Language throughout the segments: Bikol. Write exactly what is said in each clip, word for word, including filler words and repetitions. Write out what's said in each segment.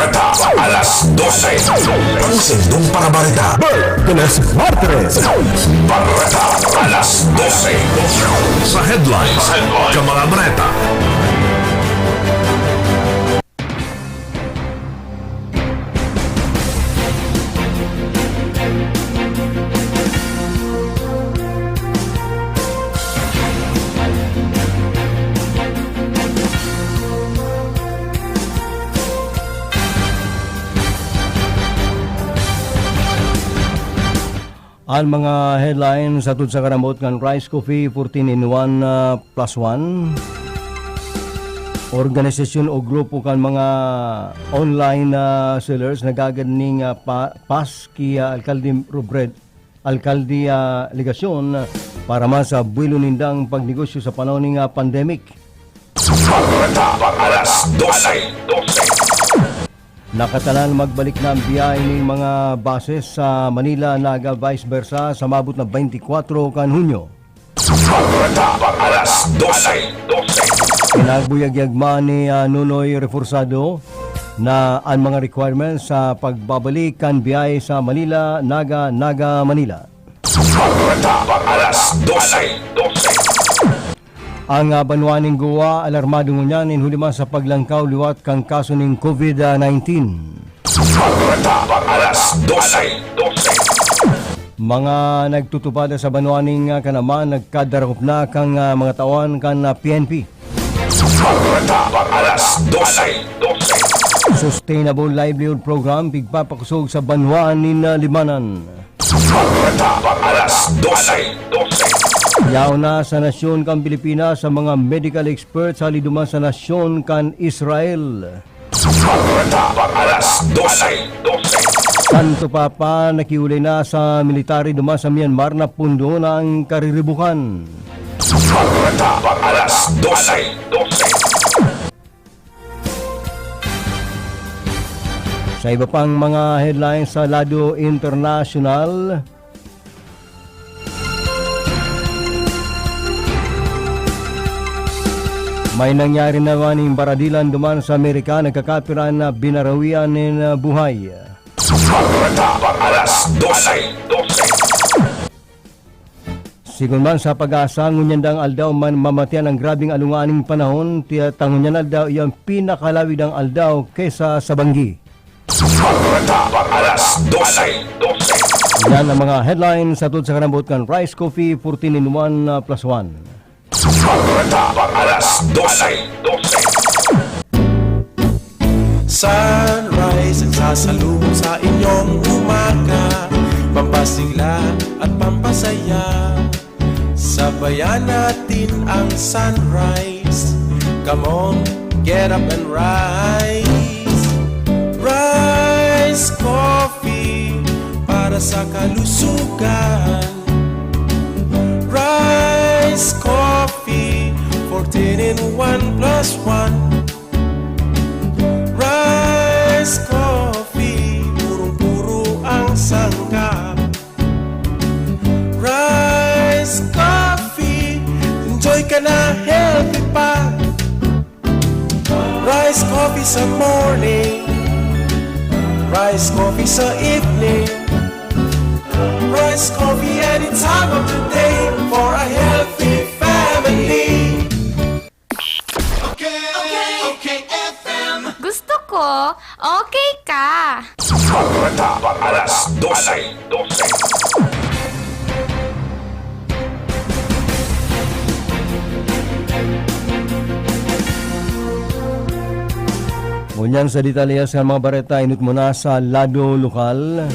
Bareta alas dose. Ang sindong parabareta. Berteles Martres. Bareta alas dose. Sa headlines, ka mga bareta. An mga headlines atod sa karambot kan Rice Coffee fourteen in one, ah, plus one. Organisasyon o grupo kan mga online, ah, sellers nagagad ning, ah, pa-, pass ki, ah, Alkalde Robredo, Alkalde, ah, Legacion para man sa buwelo nindang pagnegosyo sa panahon ning, ah, pandemic. Bareta alas dose. Nakatanan magbalik na ang biyahe ning mga buses sa Manila, Naga, vice versa, sa maabot na twenty-four kan Hunyo. Bareta alas dose. Pinagbuyagyag man ni, ah, Nonoy Reforzado na an mga requirements sa pagbabalik kan biyahe sa Manila, Naga, Naga, Manila. Bareta alas dose. Ang, ah, banwa nin Goa alarmado ngunyan nin huli man sa paglangkaw liwat kan kaso nin COVID nineteen. Bareta alas dose. Mga nagtutubada sa banwa nin, ah, Kanaman nagkadarakop na kan, ah, mga tawan kan, ah, P N P. Bareta alas dose. Sustainable Livelihood Program pigpapakosog sa banwa nin, ah, Libmanan. Bareta alas dose. Yaon na sa nasyon kan Pilipinas sa mga medical experts hali duman sa nasyon kan Israel. Bareta alas dose. Santo Papa nakiulay na sa military duman sa Myanmar na pundo na ang kariribukan. Bareta alas dose. Sa iba pang mga headlines sa lado internasyonal, may nangyari naman ning baradilan duman sa Amerika, nagkakapiran na binarawian nin, ah, buhay. Bareta alas dose. Sigon man sa PAGASA, ngunyan daang aldaw man mamatian ang grabeng alunganing panahon, tiya ta ngunyan aldaw iyo an pinakalawig daang aldaw kesa sa banggi. Bareta alas dose. Yan ang mga headlines atod sa karambot kan Rice Coffee fourteen in one, ah, plus one. Bareta alas dose. Sunrise ang sasalubong sa inyong umaga, pampasigla at pampasaya. Sabayan natin ang sunrise. Come on, get up and rise. Rise Coffee para sa kalusugan. Rise Coffee, fourteen in one plus one. Rice Coffee, purong-puro ang sangkap. Rice Coffee, enjoy ka na, healthy pa. Rice Coffee sa morning, Rice Coffee sa evening, Rice Coffee any time of the day for a healthy family. Okay, okay, okay, F M. Gusto ko, okay ka. Bareta alas dose. Ngunyan sa detalye sa mga bareta, inot mo na sa lado lokal.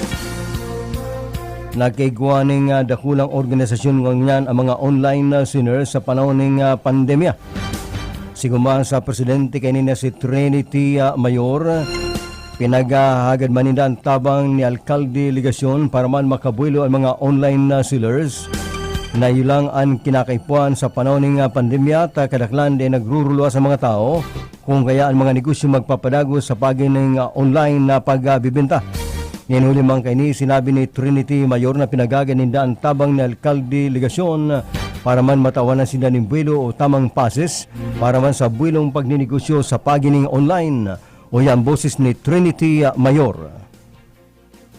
Nagkaigwa ning, ah, dakulang organisasyon ngunyan ang mga online, ah, sinners sa panahon ning, ah, pandemya. Sigon man sa presidente kaini na si Trinity, ah, Mayor, pinaghahagad man ninda an tabang ni Alkalde Legacion para man makabuelo an mga online na sellers. Iyo lang an kinakaipuhan sa panahon ning, ah, pandemya, ta kadaklan dai nagruruluwas an mga tawo, kung kaya an mga negosyo magpapadagos sa paagi ning, ah, online na pagbebenta. Nin huli man kaini, sinabi ni Trinity Mayor na pinaghahagad ninda an tabang ni Alkalde Legacion para man matawan na sinda nin buwelo o tamang passes para man sa buwelong pagninegosyo sa paagi ning online. O yan, boses ni Trinity, ah, Mayor.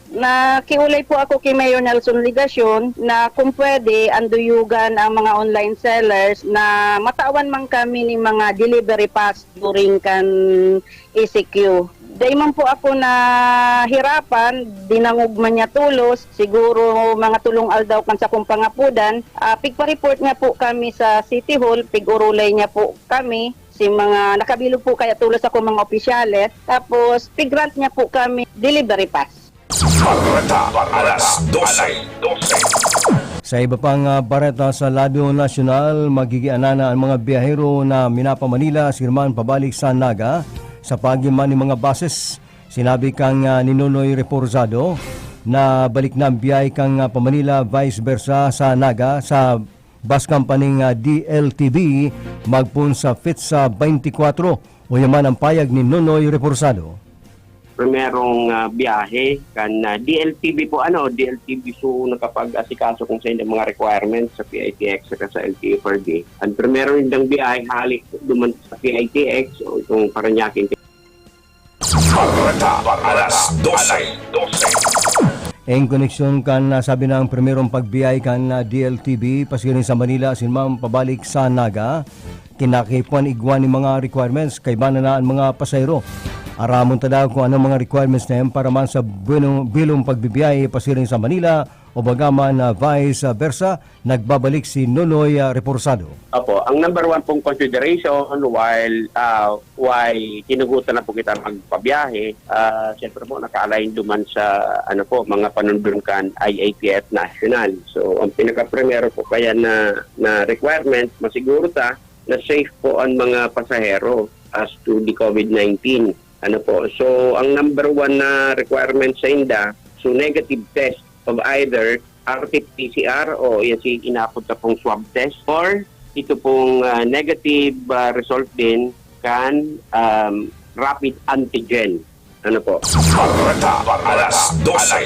Nakiulay po ako kay Mayor Nelson Legacion na kung pwede, anduyugan ang mga online sellers na matawan man kami ni mga delivery pass during kan E C Q. Dai man po ako nahirapan, dinangog man niya tulos, siguro mga tulong aldaw kan sakong pangapudan. Ah, pigpa-report niya po kami sa City Hall, pig-urulay niya po kami, si mga nakabilog po kaya tulos ako mga opisyales, tapos pig-grant niya po kami delivery pass. Bareta, alas dose. Sa iba pang, ah, bareta sa lado nasyonal, magigianana an mga biyahero na minapa-Manila, sirman pabalik sa Naga, sa paagi man nin mga buses. Sinabi kan, ah, ni Nonoy Reporsado na balik na an biyahe kan, ah, pa-Manila, vice versa sa Naga, sa bus company nin, ah, D L T B, magpoon sa petsa twenty-four. Uya man an payag ni Nonoy Reporsado. Primerong, ah, biyahe kan, ah, D L T B po, ano, D L T B so nakapag-asikaso kung sa mga requirements sa P I T X saka sa L T F R D. Ang primero nindang biyahe hali duman sa P I T X o itong Parañaque. Bareta, alas dose. En koneksyon kan nasabi nang primerong pagbiyahe kan, ah, D L T B pasiring sa Manila asin man pabalik sa Naga, kinakaipuhan igwa nin mga requirements, kaiba na an mga pasahero. Aramon ta daw kung anong mga requirements na yan para man sa buenong, buenong pagbibiyahe pasiring sa Manila o baga man, ah, vice versa. Nagbabalik si Nonoy, ah, Reporsado. Opo, ang number one pong consideration while, ah, why tinugutan na po kita magpabiyahe, ah, siyempre po, naka-align duman sa, ano po, mga panundon kan I A T F National. So, ang pinaka-primero po kaya na, na requirement, masiguro ta na safe po ang mga pasahero as to the COVID nineteen. Ano po? So, ang number one na requirement sa inda, so negative test of either R T P C R o yan si inapod na pong swab test or ito pong, ah, negative, ah, result din kan, um, rapid antigen. Ano po? Bareta, alas dose.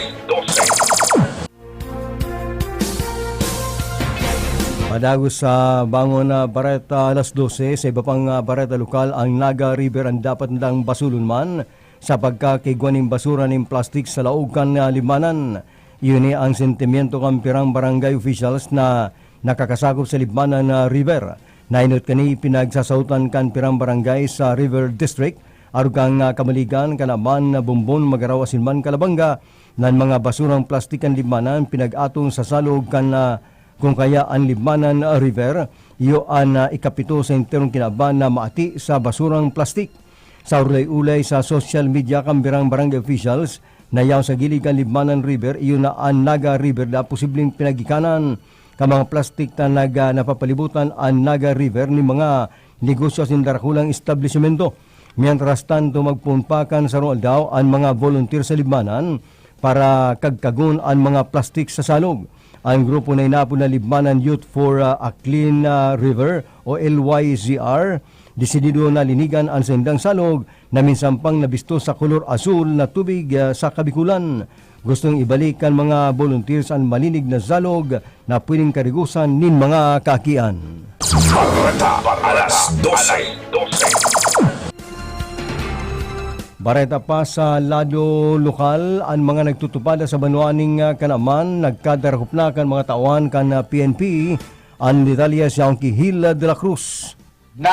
Padagos sa bangon na bareta alas dose, sa iba pang, ah, bareta lokal, ang Naga River ang dapat nang basulon man sa pagkakaigwa nin basura nin plastik sa laog kan, ah, libmanan. Iyo ni ang sentimiento kan pirang barangay officials na nakakasakop sa libmanan na river. Nainot kani pinagsasaotan kan pirang barangay sa River District, arog kan, ah, Kamaligan, Kanaman, Bombon, Magarao asin man Calabanga, na an mga basurang plastik kan libmanan pinag-atong sa salog kan, ah, kung kaya an Libmanan River, iyo an, ah, ikapito sa enterong kinaban na maati sa basurang plastik. Sa ulay-ulay sa social media kan birang barangay officials na yaon sa gilid kan Libmanan River, iyo na an Naga River na posibleng pinagikanan kan mga plastik na nag-, ah, napapalibutan an Naga River nin mga negosyo asin darakulang establisimento. Mientras tanto, magpoon pa kan sarong aldaw an mga volunteer sa Libmanan para kagkagon an mga plastik sa salog. Ang grupo na inapod na Libmanan Youth for, ah, a Clean, ah, River o L Y Z R, desidido na linigan an saindang salog na minsan pang nabisto sa kolor asul na tubig, ah, sa Kabikulan. Gustong ibalik kan mga volunteers an malinig na salog na pwedeng karigosan nin mga kaakian. Bareta, alas dose. Bareta pa sa lado lokal, an mga nagtutupada sa banwa ning, ah, Kanaman nagkadarakop na kan mga tawan kan, ah, P N P. An detalye si Angki Hil de la Cruz. Na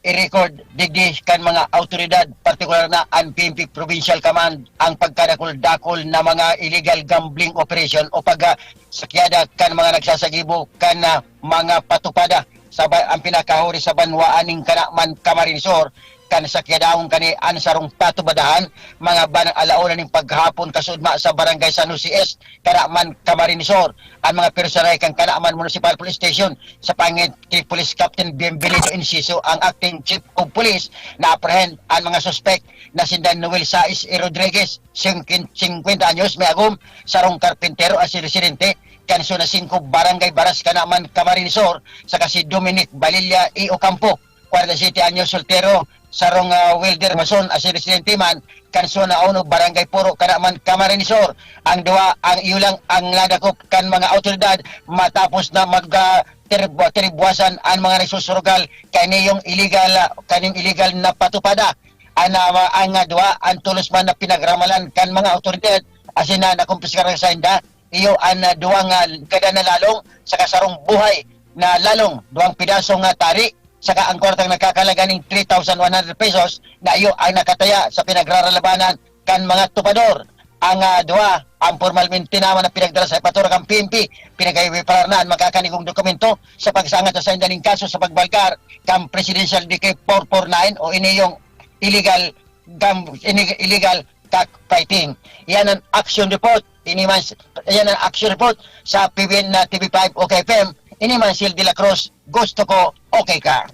i-record digdi kan mga awtoridad, partikular na an P N P Provincial Command, ang pagkadakul-dakul na mga illegal gambling operation o pagsakyada kan mga nagsasagibo kan, ah, mga patupada sa ba-, ang pinakahuri sa banwaan ning Kanaman, Camarines Sur, kan sakyadahon kani an sarong patubadahan, mga bandang ala una ning paghapon kasudma sa Barangay San Jose East, Kanaman, Camarines Sur. An mga personahe kan Kanaman Municipal Police Station sa pangiyan ki Police Captain Bienvenido Inciso, ang acting chief of police, na-apprehend an mga suspek na sinda Noel Saiz y Rodriguez, singkwenta anyos, may agom, sarong karpintero asin residente kan Zona singko, Barangay Baras, Kanaman, Camarines Sur, saka si Dominic Balilla y Ocampo, kwarenta y siyete anyos, soltero, sarong, ah, welder mason asin residente man kan Zona uno, Barangay Puro, Kanaman, Camarines Sur. Ang duwa, ang iyo lang ang nadakop kan mga awtoridad matapos na mag, ah, tirib-, tiribwasan an mga nagsusurugal kaniyong illegal, ah, kaniyong illegal na patupada. An, ah, ang, ah, duwa, ang tolos man na pinagramalan kan mga awtoridad asin na nakumpiskar sa sainda, iyo an, ah, duwa nga gadan na lalong saka sarong buhay na lalong, duwang pidaso nga tari, saka ang kwartang nagkakalaga ning three thousand one hundred pesos na iyo ang nakataya sa pinagraralabanan kan mga tupador. Ang, ah, duwa, ang pormalmente naman na pinagdala sa Eparatura kan P N P, pinaghihiwarar na an makakanigong dokumento sa pagsangat sa sainda ning kaso sa pagbalkar kan Presidential Decree four four nine o ini yung illegal gam-, ini-, illegal cockfighting. Yan ang action report. Ini man s-, yan ang action report sa P B N na T V five o K F M. Ini man si De La Cruz. Gusto ko, okay ka.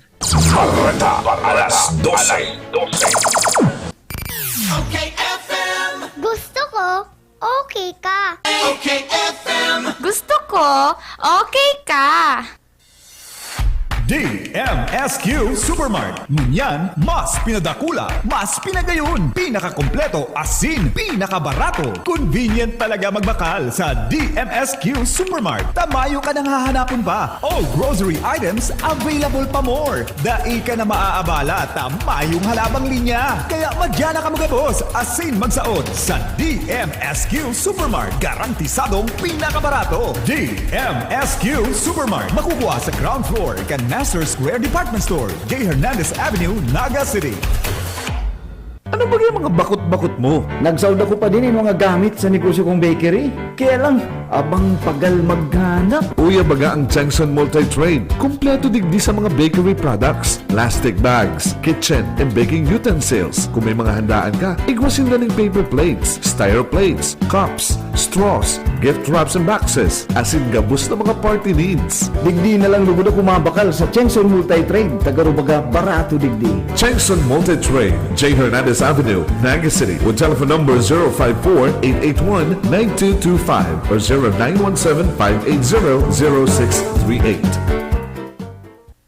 Bareta, alas dose. Gusto ko, okay ka. Gusto ko, okay ka. D M S Q Supermart. Ngunyan, mas pinadakula, mas pinagayon, pinakakompleto, asin pinakabarato. Convenient talaga magbakal sa D M S Q Supermart. Tamayo ka nang hahanapon pa. All grocery items available pa more. Dai ka na maaabala ta mayong halabang linya. Kaya madya na kamo gabos asin magsaot sa D M S Q Supermart. Garantisadong pinakabarato. D M S Q Supermart. Makukuha sa ground floor kan Master Square Department Store, J Hernandez Avenue, Naga City. Ano ba yung mga bakot-bakot mo? Nagsaod ako pa din yung mga gamit sa negosyo kong bakery. Kaya lang, abang pagal maghanap. Uya baga ang Changson Multi-Trade. Kompleto digdi sa mga bakery products, plastic bags, kitchen and baking utensils. Kung may mga handaan ka, igwa sinda ning paper plates, styro plates, cups, straws, gift wraps and boxes, asin gabos na mga party needs. Digdi na lang lugod ako mabakal sa Chengson Multi-Trade, taga Rubaga, barato digdi. Chengson Multi-Trade, J Hernandez Avenue, Naga City, with telephone number zero five four, eight eight one, nine two two five or zero nine one seven, five eight zero, zero six three eight.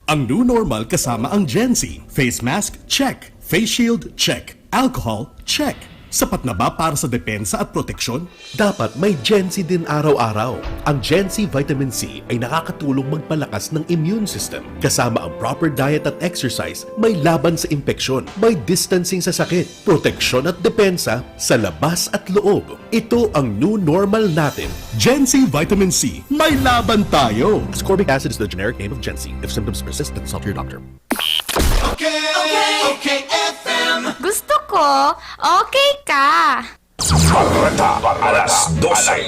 Ang new normal kasama ang Gen Z. Face mask, check. Face shield, check. Alcohol, check. Sapat na ba para sa depensa at proteksyon? Dapat may Gen Z din araw-araw. Ang Gen Z Vitamin C ay nakakatulong magpalakas ng immune system. Kasama ang proper diet at exercise, may laban sa impeksyon, may distancing sa sakit, proteksyon at depensa sa labas at loob. Ito ang new normal natin. Gen Z Vitamin C, may laban tayo! Ascorbic acid is the generic name of Gen Z. If symptoms persist, consult your doctor. Gusto ko, okay ka. Bareta, alas dose.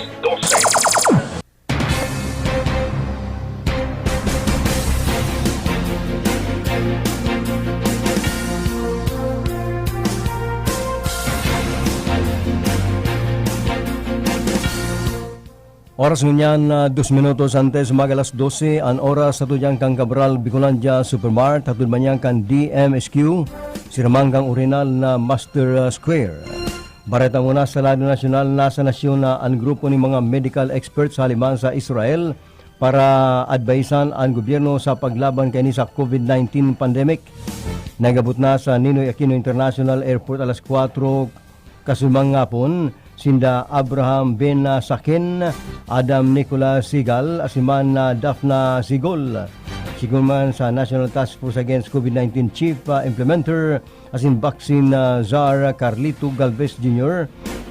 Oras ngunyan, ah, dos minutos antes mag alas dose, an oras sa tudyang kan Cabral Bicolandia Supermart, hatod man yan kan D M S Q, sirmang kan orihinal na Master, ah, Square. Bareta muna sa lado nasyonal, nasa nasyon na an grupo nin mga medical experts haliman sa Israel para advisan an gobyerno sa paglaban kaini sa COVID nineteen pandemic. Nagabot na sa Ninoy Aquino International Airport alas kwatro kasunmang ngapon, sinda Abraham Ben Sakin, Adam Nicolas Sigal, asin man na Daphna Sigol. Sigon man sa National Task Force Against COVID nineteen Chief, ah, Implementer, asin Vaccine, ah, Czar Carlito Galvez Junior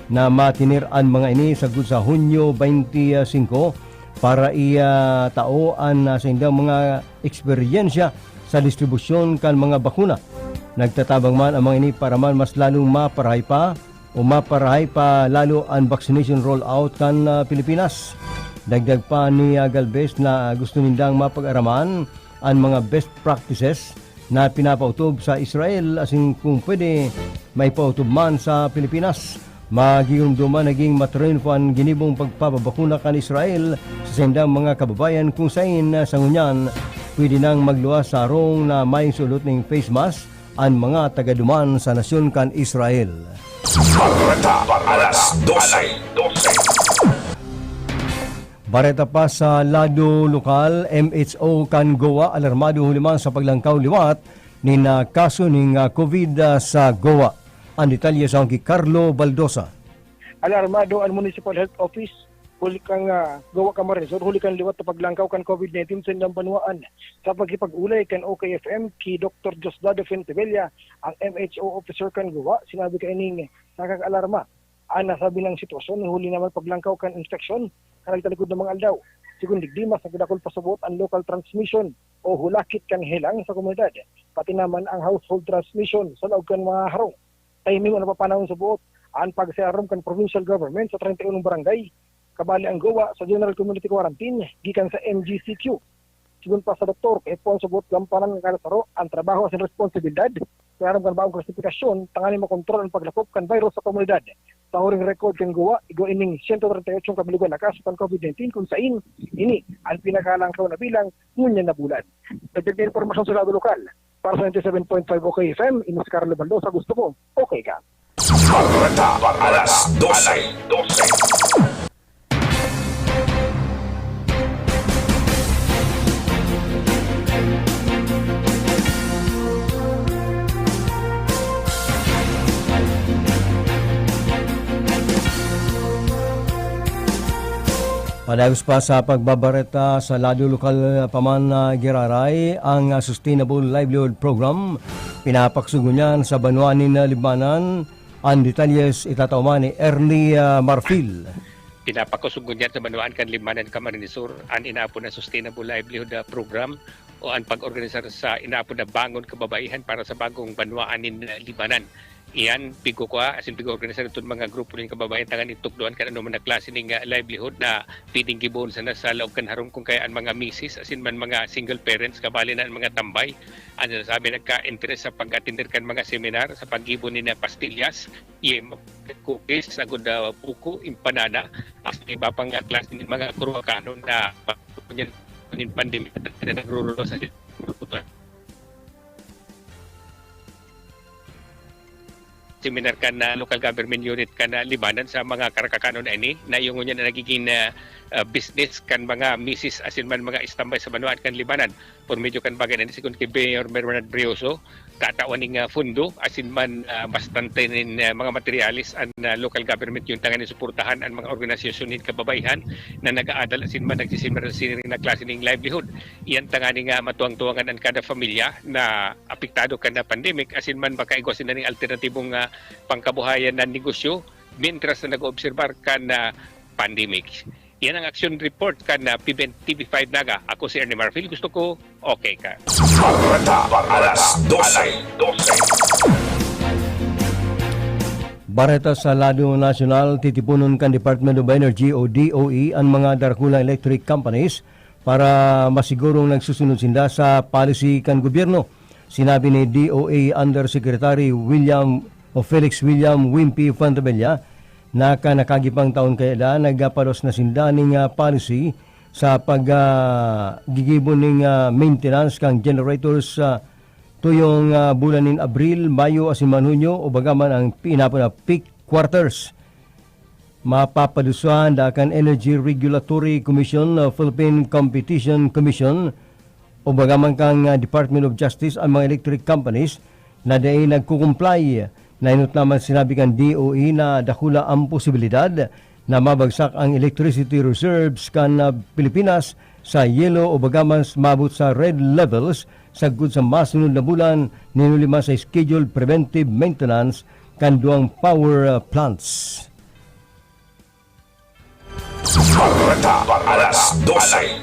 na matiner an mga ini sagkod sa Hunyo twenty-five para itao an, ah, saindang mga eksperyensya sa distribusyon kan mga bakuna. Nagtatabang man ang mga ini para man mas lalong maparahay pa o maparahay pa lalo an vaccination rollout kan, ah, Pilipinas. Dagdag pa ni, ah, Galvez na gusto nindang mapag-araman an mga best practices na pinapautob sa Israel asin kung pwede, maipaotob man sa Pilipinas. Magigiromdoman naging matriunfo an ginibong pagpapabakuna kan Israel sa saindang mga kababayan kung sain sa ngunyan pwede nang magluwas sa harong na may sulot ning face mask an mga taga-duman sa nasyon kan Israel. Bareta, alas dose. Bareta pa sa lado lokal, M H O kan Goa alarmado huli man sa paglangkaw liwat nin, ah, kaso nin, ah, COVID, ah, sa Goa. An detalye sa ki Carlo Baldosa. Alarmado ang Municipal Health Office huli kan, ah, Goa, Camarines Sur, huli kan liwat na paglangkaw kan COVID nineteen sa indang banwaan. Sa pakikipag-olay kan O K F M ki Doktor Diosdado Fuentebella, ang M H O officer kan Goa, sinabi kaining nakakaalarma an nasabing sitwasyon, huli naman paglangkaw kan infeksyon kan nagtalikod na mga aldaw. Sigon digdi, mas nagdakul pa sa buot an local transmission o hulakit kan helang sa komunidad, pati naman ang household transmission sa laog kan mga harong. Tahiming o napapanahon sa buot an pagsiarom kan provincial government sa treinta y uno barangay, kabali ang Goa sa general community quarantine gikan sa M G C Q. Sigon pa sa doktor, kaipuhan sa buot gampanan kan kada saro an trabaho asin responsibilidad sa aram kan bagong klasifikasyon tanganing makontrol an paglakop kan virus sa komunidad. Sa huring record kan Goa, igwa ining siyento treinta y otso kabilogan na kaso kan COVID nineteen, kun sain ini an pinakalangkaw na bilang ngunyan na bulan. Dagdag na impormasyon sa lado lokal. Para sa ninety-seven point five O K F M, ini si Carlo Baldosa, gusto ko, okay ka. Bareta, alas dose. Padagos pa sa pagbabareta sa lado lokal pa man na giraray, ang, ah, Sustainable Livelihood Program, pinapaksugo niyan sa banwa nin, ah, Libmanan. Ang detalyes itatao man ni Ernie, ah, Marfil. Pinapakasugo niyan sa banwaan kan Libmanan, Camarines Sur, an inaapod na Sustainable Livelihood, ah, Program o an pag-organisar sa inaapod na Bangon Kababaihan para sa Bagong Banwaan nin, ah, Libmanan. Iyan, pigkukua asin pig-oorganisar iton mga grupo nin kababayan tanganing tukdoan kan anoman na klase nin, ah, livelihood na pwedeng gibohon sana sa laog kan harong, kun kaya an mga misis asin man mga single parents, kabali na an mga tambay. An sinasabi nagka-interes sa pag-atender kan mga seminar sa paggibo nin, ah, pastillas, yema, cookies, sagod, ah, buko, empanada, asin iba pang, ah, klase nin mga kurwakanon na nin pandemya na nagrurulo sa seminar kan, ah, local government unit kan, ah, Libmanan sa mga karakakanon na ini, na iyo ngunyan na nagigin, ah, ah, business kan mga misis asin man mga istambay sa banwaan kan Libmanan. Por medyo kan bagay na ini, sigon ki Mayor Bernard Brioso, katawan ning, ah, fundo asin man, ah, bastante nin, ah, mga materyales an, ah, local government unit tanganing suportahan an mga organisasyon nin kababaihan na nag-aadal asin man nagsiseminar sa siring na klase ning livelihood. Iyan tanganing, ah, matuwang-tuwangan an kada pamilya na apektado kan, ah, pandemic asin man makaigwa sinda nin alternatibong, ah, pangkabuhayan na negosyo mientras na nag-oobserbar kan, ah, pandemic. Iyan ang action report kan, ah, P B N T V five Naga. Ako si Ernie Marfil. Gusto ko, okay ka. Bareta, alas dose. Bareta sa lado nasyonal, titiponon kan Department of Energy o D O E an mga darakula electric companies para masigurong nagsusunod sinda sa policy kan gobyerno. Sinabi ni D O E Undersecretary William o Felix William Wimpy Fuentebella na kan nakagipang taon kaya da nagpados na sinda ning, ah, policy sa pag, ah, gigibo ning, ah, maintenance kan generators sa tuyong, ah, bulan nin Abril, Mayo asin man Hunyo o baga man ang pinapon na peak quarters. Mapapadusahan da kan Energy Regulatory Commission, uh, Philippine Competition Commission, o baga man kan, uh, Department of Justice an mga electric companies na dai nagko-comply. Nainot naman sinabi kan D O E na dakula ang posibilidad na mabagsak ang electricity reserves kan, uh, Pilipinas sa yellow o baga man s-, maabot sa red levels sagkod sa masunod na bulan, nin huli man sa scheduled preventive maintenance kan duwang power, uh, plants. Bareta, alas dose.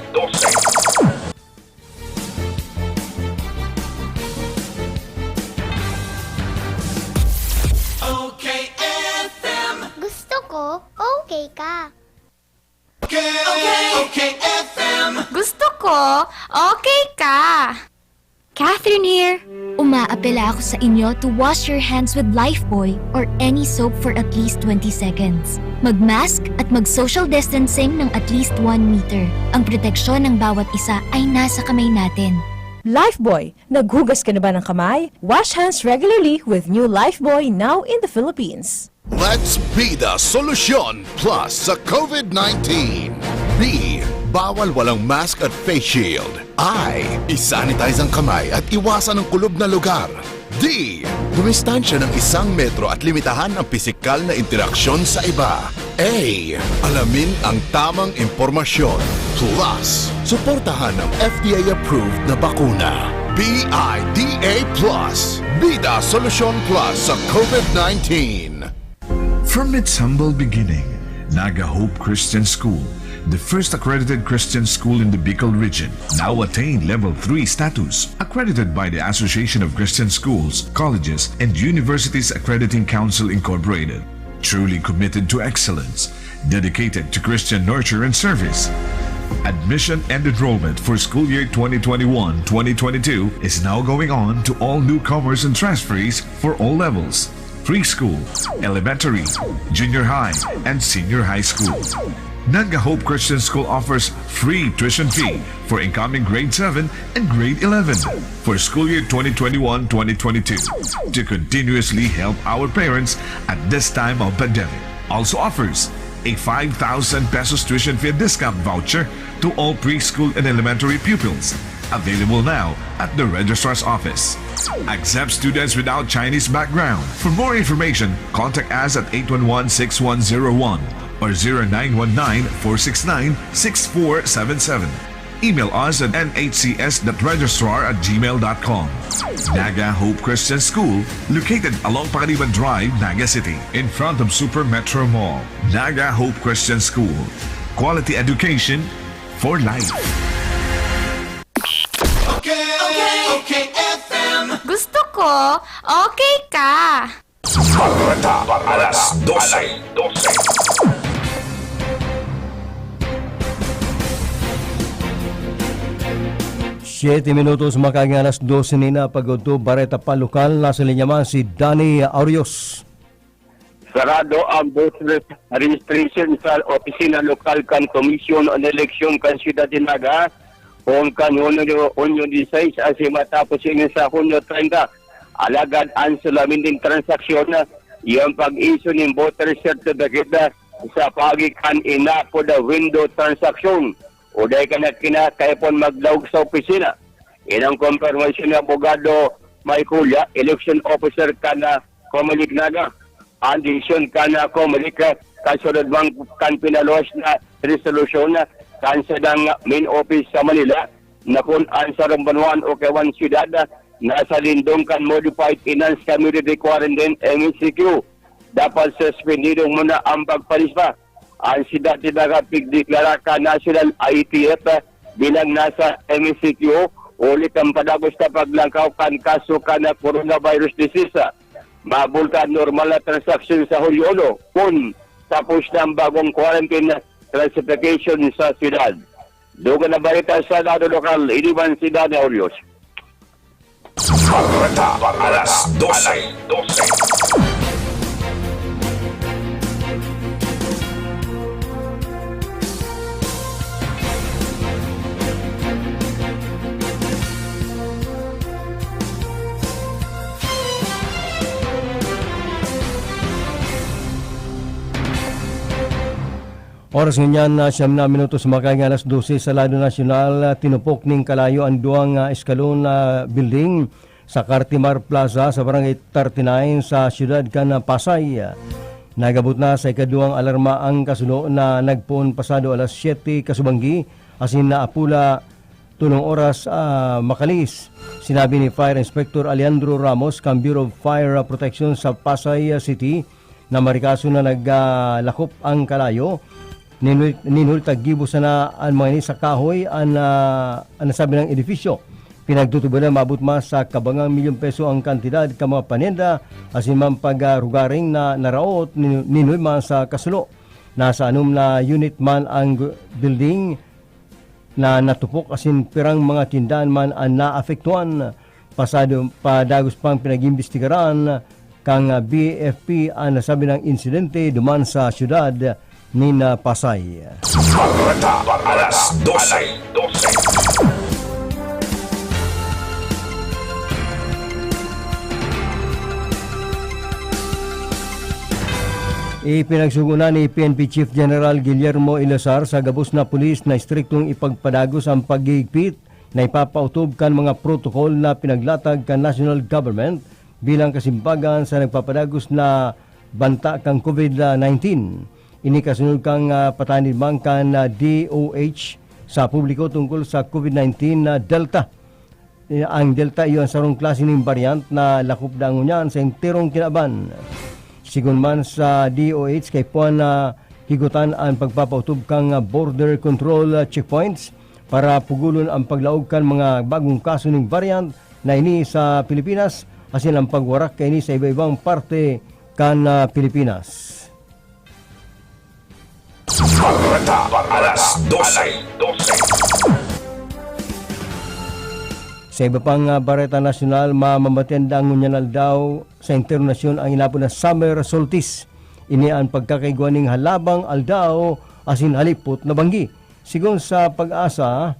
Okay F M. Gusto ko, okay ka. Okay, okay, okay F M. Gusto ko, okay ka. Catherine here! Umaapela ako sa inyo to wash your hands with Lifebuoy or any soap for at least twenty seconds. Mag-mask at mag-social distancing ng at least one meter. Ang proteksyon ng bawat isa ay nasa kamay natin. Lifebuoy, naghugas ka na ba ng kamay? Wash hands regularly with new Lifebuoy, now in the Philippines. Let's be the solution plus sa COVID nineteen. B, bawal walang mask at face shield. I, i-sanitize ang kamay at iwasan ang kulob na lugar. D, Dumistansya ng isang metro at limitahan ang pisikal na interaksyon sa iba. A. Alamin ang tamang impormasyon. Plus, suportahan ang F D A-approved na bakuna. B I D A plus. Bida Solusyon Plus sa COVID nineteen. From its humble beginning, Naga Hope Christian School, the first accredited Christian school in the Bicol region, now attained Level three status, accredited by the Association of Christian Schools, Colleges, and Universities Accrediting Council Incorporated. Truly committed to excellence, dedicated to Christian nurture and service. Admission and enrollment for school year twenty twenty-one twenty twenty-two is now going on to all newcomers and transferees for all levels: preschool, elementary, junior high, and senior high school. Naga Hope Christian School offers free tuition fee for incoming grade seven and grade eleven for school year twenty twenty-one twenty twenty-two to continuously help our parents at this time of pandemic. Also offers a five thousand pesos tuition fee discount voucher to all preschool and elementary pupils. Available now at the registrar's office. Accept students without Chinese background. For more information, contact us at eight one one, six one zero one or zero nine one nine, four six nine, six four seven seven. Email us at N H C S dot registrar at gmail dot com. Naga Hope Christian School, located along Pacaniban Drive, Naga City, in front of Super Metro Mall. Naga Hope Christian School. Quality education for life. Okay, okay, F M. Gusto ko, okay ka. Bareta, alas dose. Siyete minutos makaaga alas dose na, pag-udto, bareta pa lokal. Nasa linya man si Danny Aurios. Sarado ang voter registration sa opisina lokal kan Commission on Election kan Siyudad de Naga, poon kan Hunyo, Hunyo disisais asin matapos ini sa Hunyo treinta. Alagad an sulamin nin transaksyon, iyo an pag-issue nin voter certificate sa paagi kan inapod na window transaction. Uday ka na kinakaipon maglaog sa opisina. Inang konfirmasyon ni Abogado Mike Julia, election officer kan, ah, Comelec Naga. An desisyon kan, ah, Comelec, ah, kasunod man kan pinaluwas na resolusyon, ah, kan sadang main office sa Manila, na kun an sarong banwaan o kaiwang siyudad, ah, nasa lindong kan Modified Enhanced Community Quarantine, M C Q, dapat suspendidong muna ang pagparispa. An siyudad de Naga pigdeklara kan National I T F bilang nasa M C Q, huli kan padagos na paglangkaw kan kaso kan coronavirus disease. Mabulta an normal na transaksyon sa Hulyo uno, kun tapos na ang bagong quarantine classification sa siyudad. Dugang na balita sa lado lokal, ini man si Dani Aurios. Bareta, alas dose. Oras ngunyan na siyam na minutos, makaaga alas dose sa lado nasyonal. Tinupok nin kalayo an duwang, ah, eskalon na building sa Cartimar Plaza sa Barangay thirty-nine sa siyudad kan Pasay. Nag-abot na sa ikaduwang alarma ang kasulo na nagpoon pasado alas siyete kasubanggi, asin naapula tolong oras, ah, makalis. Sinabi ni Fire Inspector Alejandro Ramos kan Bureau of Fire Protection sa Pasay City na marikaso na nag, ah, lakop ang kalayo. Ninul-, ninultag gibo sana an mga ini sa kahoy an, ah, an nasabing edifisyo. Pinagtutuboran na maabot man sa kabangang milyon peso ang kantidad kan mga paninda asin man pagrugaring na naraot nin-, ninulma sa kasulo. Nasa anom na unit man ang gu-, building na natupok asin pirang mga tindahan man an naapektuhan. Pasado, padagos pang pinag-imbestigaran kan B F P an nasabing insidente duman sa siyudad nin Pasay. Bareta, alas dose. Ipinagsugo na ni P N P Chief General Guillermo Eleazar sa gabos na pulis na estriktong ipagpadagos ang paghihigpit na ipapautob kan mga protokol na pinaglatag kan national government bilang kasimbagan sa nagpapadagos na banta kan COVID nineteen. Ini kasunod kan, ah, patanid man kan, ah, D O H sa publiko tungkol sa COVID nineteen na Delta. Eh, ang Delta iyo an sarong klase nin variant na lakop dangan ngunyan sa enterong kinaban. Sigon man sa D O H, kaipuhan na higutan an pagpapautob kan, ah, border control, ah, checkpoints para pugulon ang paglaog kan mga bagong kaso nin variant na ini sa Pilipinas, asin ang pagwarak kaini sa iba-ibang parte kan, ah, Pilipinas. Bareta alas dose. Sa iba pang, ah, bareta nasyonal, mamamatian dangan ngunyan aldaw sa internasyon ang inapod na summer solstice. Ini an pagkakaigwa ning halabang aldaw asin halipot na banggi. Sigon sa PAGASA,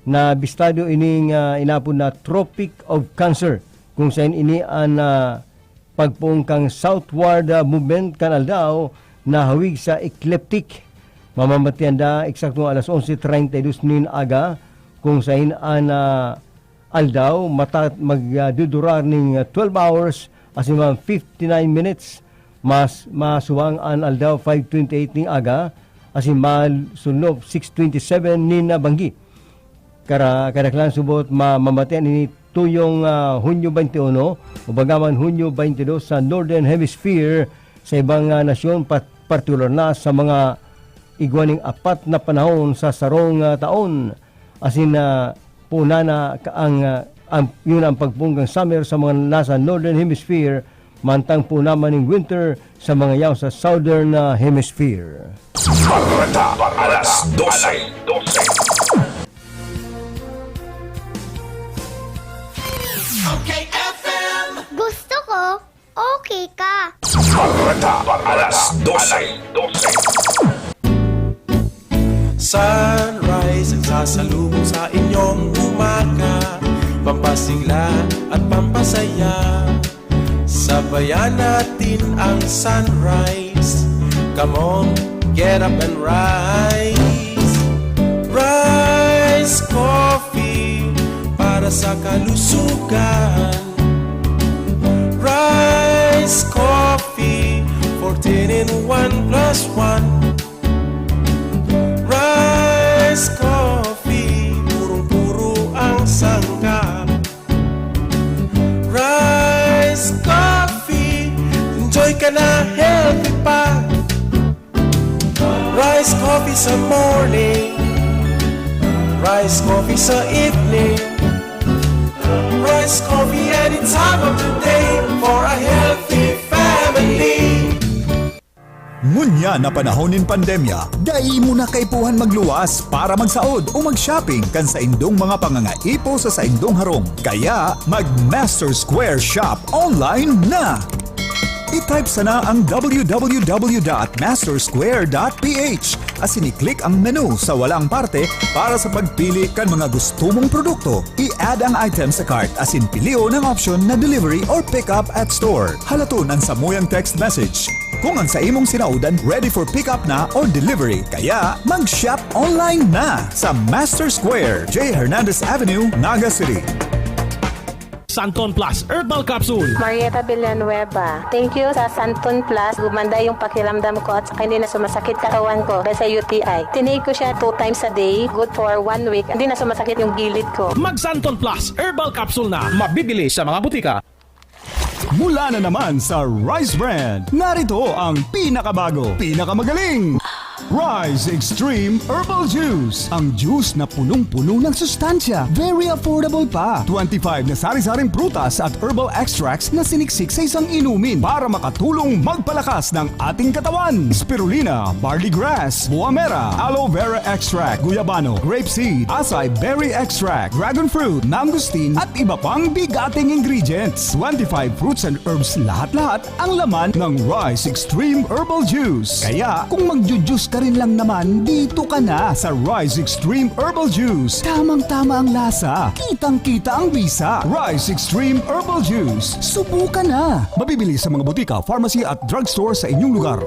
nabistado ining, ah, inapod na Tropic of Cancer, kung saen ini an, ah, pagpoon kan southward, ah, movement kan aldaw na hawig sa ecliptic. Mamamatian daa eksaktong alas onse treinta y dos nin aga, kung saen an, ah, aldaw mata-, mag, ah, dudurar nin, ah, twelve hours asin mga fifty-nine minutes. Mas masuwang an aldaw, five twenty-eight nin aga, asin masunop, six twenty-seven nin, ah, banggi. Kara-, kadaklan subot ma-, mamatian ini tuyong, ah, Hunyo twenty-one, o baga man Hunyo twenty-two sa Northern Hemisphere, sa ibang, ah, nasyon, pat-, partikular na sa mga igwa ning apat na panahon sa sarong, ah, taon. Asin, ah, puna na ka-, ang, ah, ang, yun ang pagpoon kan summer sa mga nasa Northern Hemisphere, mantang puna man ning winter sa mga yaon sa Southern, ah, Hemisphere. Bareta alas dose. Okay, F M. Gusto ko, okay ka. Bareta alas dose. Sunrise ang sasalubong sa inyong umaga, pampasigla at pampasaya. Sabayan natin ang sunrise. Come on, get up and rise. Rise Coffee para sa kalusugan. Rise Coffee, fourteen in one plus one. Rise Coffee, purong-puro ang sangkap. Rise Coffee, enjoy ka na, healthy pa. Rise Coffee sa morning, Rise Coffee sa evening, Rise Coffee any time of the day for a healthy family. Ngunyan na panahon nin pandemya, dai mo na kaipuhan magluwas para magsaod o mag-shopping kan saindong mga pangangaipo sa saindong harong. Kaya, mag-Master Square Shop online na! I-type sana ang w w w dot master square dot p h asin i-click ang menu sa walang parte para sa pagpili kan mga gusto mong produkto. I-add ang item sa cart asin pilion ang option na delivery or pick up at store. Halaton an samuyang text message kung ang sa imong sinaodan ready for pick up na or delivery. Kaya, mag-shop online na sa Master Square, J Hernandez Avenue, Naga City. Santon Plus Herbal Capsule. Marieta Villanueva. Thank you sa Santon Plus. Gumanda yung pakiramdam ko at saka hindi na sumasakit katawan ko dahil sa U T I. Tinake ko siya two times a day, good for one week. Hindi na sumasakit yung gilid ko. Mag Santon Plus Herbal Capsule na. Mabibili sa mga butika. Mula na naman sa Rice Brand, narito ang pinakabago, pinakamagaling Rice Extreme Herbal Juice. Ang juice na punong-puno ng sustansya, very affordable pa. Twenty-five na sari-saring prutas at herbal extracts na siniksik sa isang inumin para makatulong magpalakas ng ating katawan. Spirulina, barley grass, buamera, aloe vera extract, guyabano, grape seed, acai berry extract, dragon fruit, mangosteen, at iba pang bigating ingredients. Twenty-five fruits and herbs lahat-lahat ang laman ng Rice Extreme Herbal Juice. Kaya, kung magju-juice ka rin lang naman, dito ka na sa Rice Extreme Herbal Juice. Tamang-tama ang lasa, kitang-kita ang bisa. Rice Extreme Herbal Juice. Subukan na! Mabibili sa mga butika, pharmacy at drugstore sa inyong lugar.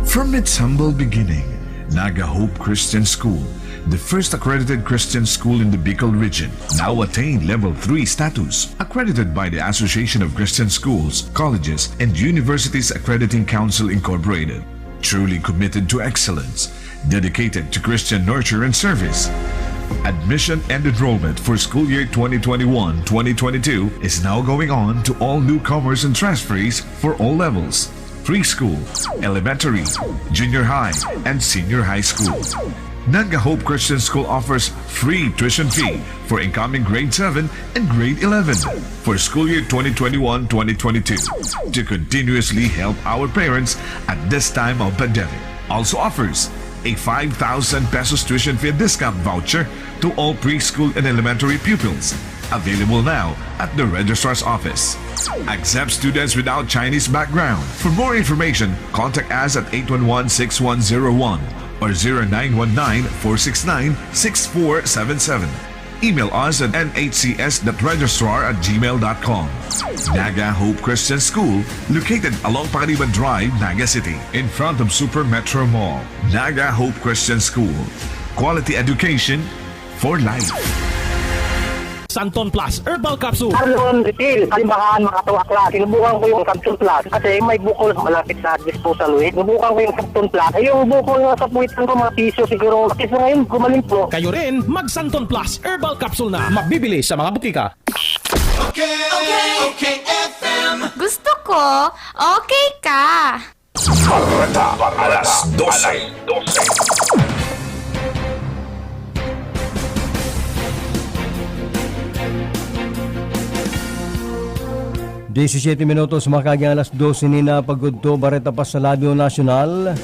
From its humble beginning, Naga Hope Christian School The first accredited Christian school in the Bicol region, now attained Level three status, accredited by the Association of Christian Schools, Colleges, and Universities Accrediting Council Incorporated. Truly committed to excellence, dedicated to Christian nurture and service. Admission and enrollment for school year twenty twenty-one twenty twenty-two is now going on to all newcomers and transferees for all levels: preschool, elementary, junior high, and senior high school. Naga Hope Christian School offers free tuition fee for incoming grade seven and grade eleven for school year twenty twenty-one twenty twenty-two to continuously help our parents at this time of pandemic. Also offers a five thousand pesos tuition fee discount voucher to all preschool and elementary pupils. Available now at the registrar's office. Accept students without Chinese background. For more information, contact us at eight one one six one zero one or zero nine one nine four six nine six four seven seven. Email us at N H C S dot registrar at gmail dot com. Naga Hope Christian School, located along Pacaniban Drive, Naga City, in front of Super Metro Mall. Naga Hope Christian School. Quality education for life. Santon Plus Herbal Capsule. Arlon Refill, kalimbahan, mga tuwakla. Sinubukan ko yung Santon Plus kasi may bukol malapit sa disposal weight. Sinubukan ko yung Santon Plus. Ay, yung bukol nga sa puwitan ko, mga piso siguro. At least ngayon, gumaling po. Kayo rin, mag Santon Plus Herbal Capsule na. Mabibili sa mga butika. Okay, okay, okay, F M. Gusto ko, okay ka. Bareta, alas dose. Disisiete minutos, makagi alas dose ni na pagkudto, bareta pa sa Radyo Nasyonal.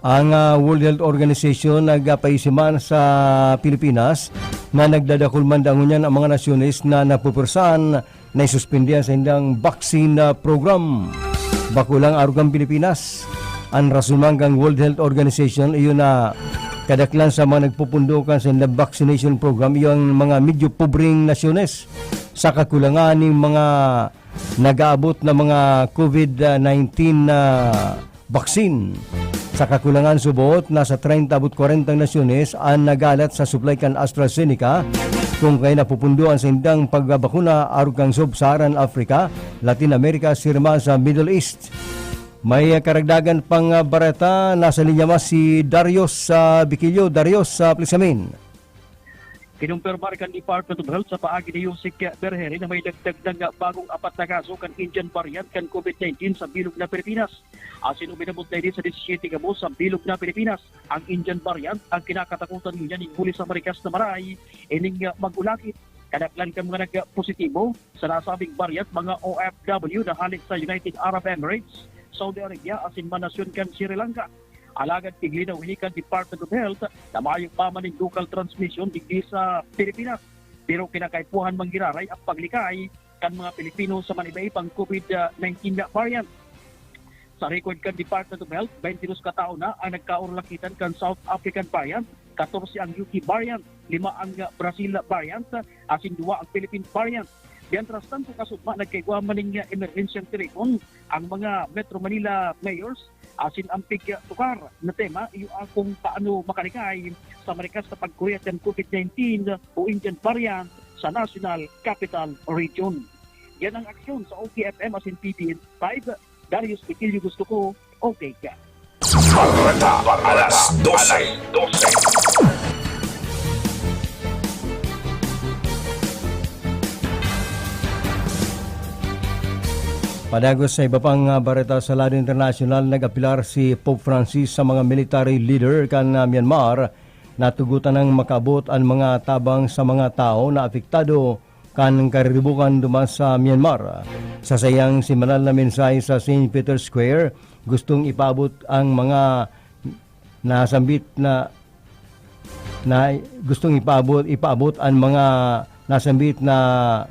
Ang, ah, World Health Organization nagpaisiman sa Pilipinas na nagdadakul man dangon niyan ang mga nasyones na napupuwersahan na isuspindi an saindang vaccine, ah, program. Bako lang arog kan Pilipinas. An rason man kan World Health Organization iyo na kadaklan sa mga nagpupundo kan saindang vaccination program iyo an mga medyo pobreng nasyones sa kakulangan nin mga nag-aabot na mga COVID nineteen na vaccine. Sa kakulangan, subot, nasa treinta abot kwarentang nasyones an nagalat sa supply kan AstraZeneca, kun kayo napupundo an saindang pagbabakuna arog kan Sub-Saharan Africa, Latin America, sirma sa Middle East. May karagdagan pang, ah, bareta. Nasa linya mas si Darius, ah, Bikilyo. Darius, ah, please come in. Kinumpirmar kan Department of Health sa paagi ni Yusik Berheri na may dagdag na nga bagong apat na kaso kan Indian variant kan COVID nineteen sa bilog na Pilipinas. Asin uminabot na ini sa disisiyete gabos sa bilog na Pilipinas. Ang Indian variant ang kinakatakutan ngunyan nin huli sa marikas na maray ining, ah, mag-ulakit. Kadaklan kan mga nagpositibo sa nasabing variant, mga O F W na hale sa United Arab Emirates, Saudi Arabia asin mga nasyon kan Sri Lanka. Alagad iglinaw ini kan Department of Health na mayo pa man nin local transmission digdi sa Pilipinas, pero kinakaipuhan man giraray ang paglikay kan mga Pilipino sa maniba-ibang COVID nineteen na variant. Sa record kan Department of Health, twenty-dos ka tawo na ang nagkaurulakitan kan South African variant, katorse ang U K variant, lima ang Brazil variant, asin duwa ang Philippine variant. Mientras tanto, kasugma, nagkaigwa man nin emerhensyang telepono ang mga Metro Manila mayors asin ang pigtukar na tema iyo ang kung paano makalikay sa marikas na pagkuriyat kan COVID nineteen o Indian variant sa National Capital Region. Yan ang aksyon sa O K F M asin P B N five. Darius Pitilio, gusto ko, okay ka. Bareta, alas dose. Padagos sa iba pang, ah, bareta sa lado internasyonal, nag-apelar si Pope Francis sa mga military leader kan, ah, Myanmar na tugotan nang makaabot an mga tabang sa mga tawo na apektado kan kariribukan duman sa Myanmar. Sa saiyang semanal na mensahe sa Saint Peter's Square, gustong ipaabot ang mga nasambit na, na gustong ipaabot, ipaabot an mga nasambit na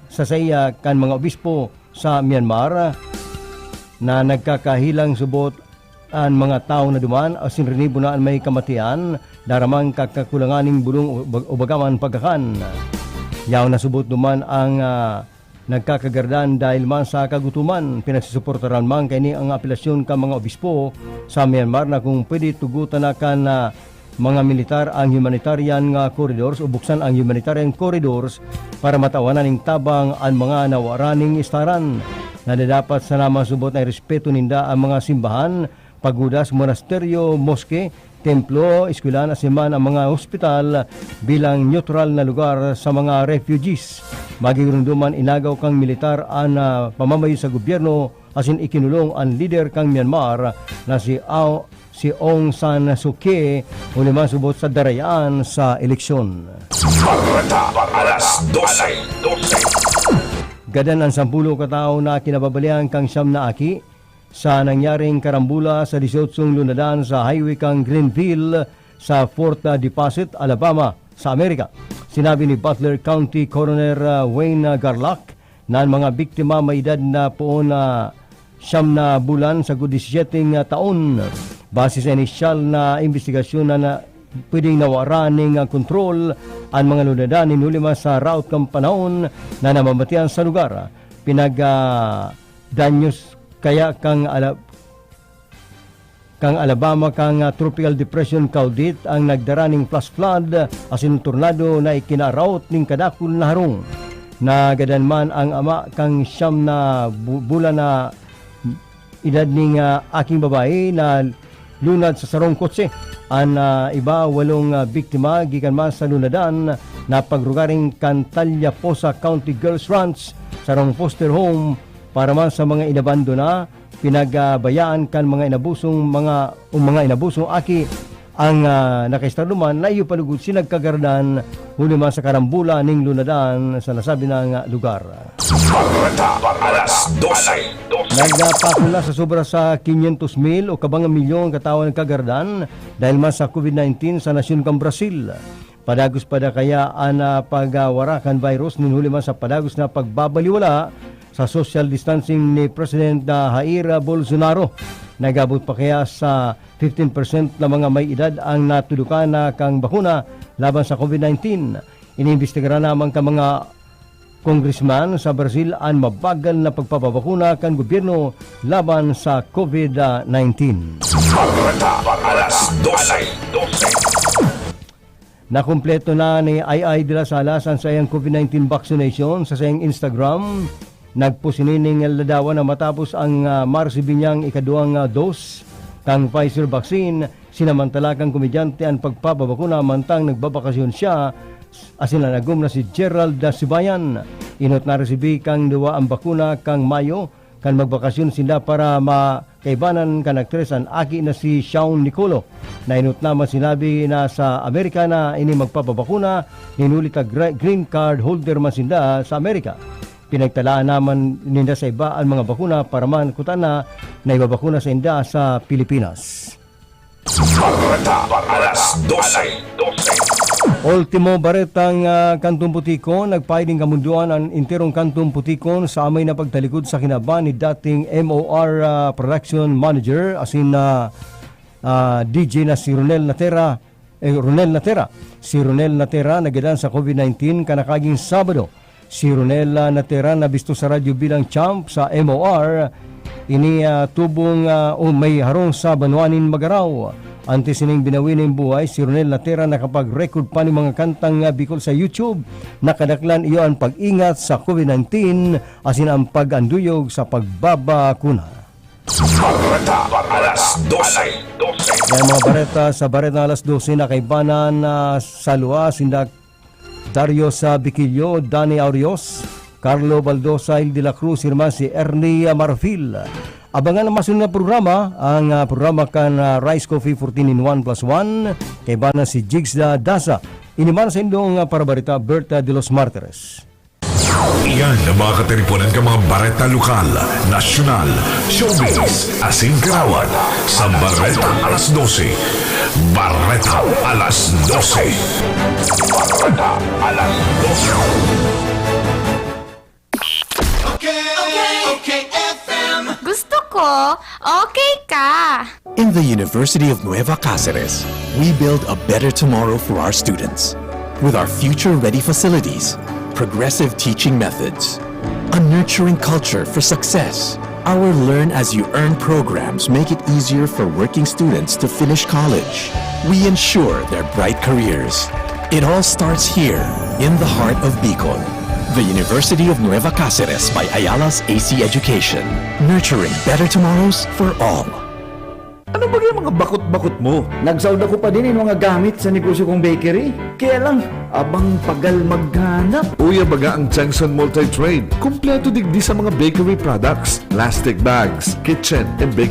sa saiya kan mga obispo sa Myanmar na nagkakahelang subot an mga tawo na duman asin rinibo na an may kamatian, daramang kakakulangan nin bulong o bag-, o bagaman pagkakan. Yaon na subot duman ang, ah, nagkakagardan dahil man sa kagutoman. Pinagsusuportaran man kaini ang apelasyon kan mga obispo sa Myanmar na kung pwede tugutan na kan, ah, mga militar ang humanitarian nga corridors o buksan ang humanitarian corridors para matawanan ning tabang an mga nawara ning istaran. Nadadapat sana masubot na irespeto ninda ang mga simbahan, pagodas, monasteryo, moske, templo, eskwelahan asin man ang mga hospital bilang neutral na lugar sa mga refugees. Magigiromdoman inagaw kan militar an, ah, pamamayo sa gobyerno asin ikinulong an lider kan Myanmar na si Aung, si Aung San Suu Kyi, huli man subot sa darayaan sa eleksyon. Bareta, alas dose. Gadan an sampulo ka tawo na kinababalian kan siyam na aki sa nangyaring karambola sa disyotsyong lunadan sa highway kan Greenville sa Fort Deposit, Alabama, sa Amerika. Sinabi ni Butler County Coroner, ah, Wayne Garlock na an mga biktima may edad na poon na siyam na bulan sagkod disisiete taon. Base sa inisyal na imbestigasyon na, na pwedeng nawara ning, ah, kontrol an mga lunadan nin huli man sa raot kan panahon na namamatian sa lugar. Pinag, ah, danyos kaya kan ala-, kan Alabama kan, ah, Tropical Depression Claudette ang nagdara ning flash flood asin tornado na ikinaraot nin kadakul na harong. Nagadan man ang ama kan siyam na bu-, bulan na edad ning, ah, aking babae na lunad sa sarong kotse. An, ah, iba walong, ah, biktima gikan man sa lunadan na pagrugaring kan Tallaposa County Girls Ranch, sarong foster home para man sa mga inabandona, pinagbayaan kan mga inabusong mga, o mga inabusong aki ang, ah, nakaestrado man na iyo palugod si nagkagaradan huli man sa karambola ning lunadan sa nasabi na nga lugar. Bareta, alas dose. Nagpakula sa sobra sa quinientos mil o kabangang milyon katao ang nagkagaradan dahil man sa covid nineteen sa nasyon kan Brazil. Padagos pa da kaya an, ah, pagwara kan virus nin huli man sa padagos na pagbabaliwala sa social distancing ni President, ah, Jair Bolsonaro. Nag-abot pa kaya sa fifteen percent na mga may edad ang natudukan na kan bakuna laban sa covid nineteen. Iniimbestigaran naman kan mga congressman sa Brazil an mabagal na pagpapabakuna kan gobyerno laban sa covid nineteen. Bareta, alas dose. Nakumpleto na ni Ai Ai de las Alas an saiyang covid nineteen vaccination sa saiyang Instagram. Nagpost ini ning ladawan na matapos ang, ah, maresibi niyang ikaduwang, ah, dose kan Pfizer vaccine. Sinamantala kan komedyante an pagpapabakuna mantang nagbabakasyon siya asin an agom na si Gerald Sibayan. Inot na resibi kan duwa an bakuna kan Mayo kan magbakasyon sinda para makaibanan kan aktres an aki na si Shawn Nicolo. Nainot na man sinabi na sa Amerika na ini magpapabakuna, hinuli ta gre-, green card holder man sinda sa Amerika. Pinagtalaan naman ninda sa iba an mga bakuna para man kuta na naibabakuna sa inda sa Pilipinas. Bareta, alas dose. Ultimo baretang, ah, Kantong Putiko, nagpahiling kamundoan an enterong Kantong Putikon sa amay na pagtalikod sa kinaban ni dating M O R, ah, production manager, asin, ah, ah, D J na si Ronel Natera, eh, Ronel Natera. Si Ronel Natera nagadan sa covid nineteen kanakaging Sabado. Si Ronel, ah, Natera nabisto sa radyo bilang champ sa M O R. Ini, ah, tubong, ah, o may harong sa banwa nin Magarao. Antes ining binawi nin buhay, si Ronel Natera nakapag-record pa nin mga kantang, ah, Bicol sa YouTube. Nakadaklan iyo an pag-ingat sa covid nineteen asin ang pag-anduyog sa pagbabakuna. Bareta, alas dose. Yan mga bareta sa Bareta alas dose na kaibanan na sa luwas, sinda Dario sa Biquillo, Danny Aurios, Carlo Baldosa, Il de la Cruz, irman si Ernie Marfil. Abangan ang masunod na programa, ang, ah, programa kan, ah, Rice Coffee fourteen in one plus one, kaibanan si Jigs da Daza. Ini man sa indong, ah, parabarita, Berta de los Martires. Iyan ang mga katiriponan kan mga bareta lokal, nasyonal, showbiz, asin karawan sa Bareta Alas Dose. Bareta Alas Dose. Bareta Alas Dose. Okay, okay, okay, F M. Gusto ko, okay ka. In the University of Nueva Caceres, we build a better tomorrow for our students. With our future-ready facilities, progressive teaching methods, A nurturing culture for success. Our Learn As You Earn programs make it easier for working students to finish college. We ensure their bright careers. It all starts here, in the heart of Bicol. The University of Nueva Caceres by Ayala's A C Education. Nurturing better tomorrows for all. Ano ba yung mga bakot-bakot mo? Nagsaod ako pa din yung mga gamit sa negosyo kong bakery. Kaya lang, abang pagal maghanap. Uya baga ang Changson Multi-Trade. Kompleto digdi sa mga bakery products, plastic bags, kitchen and bakery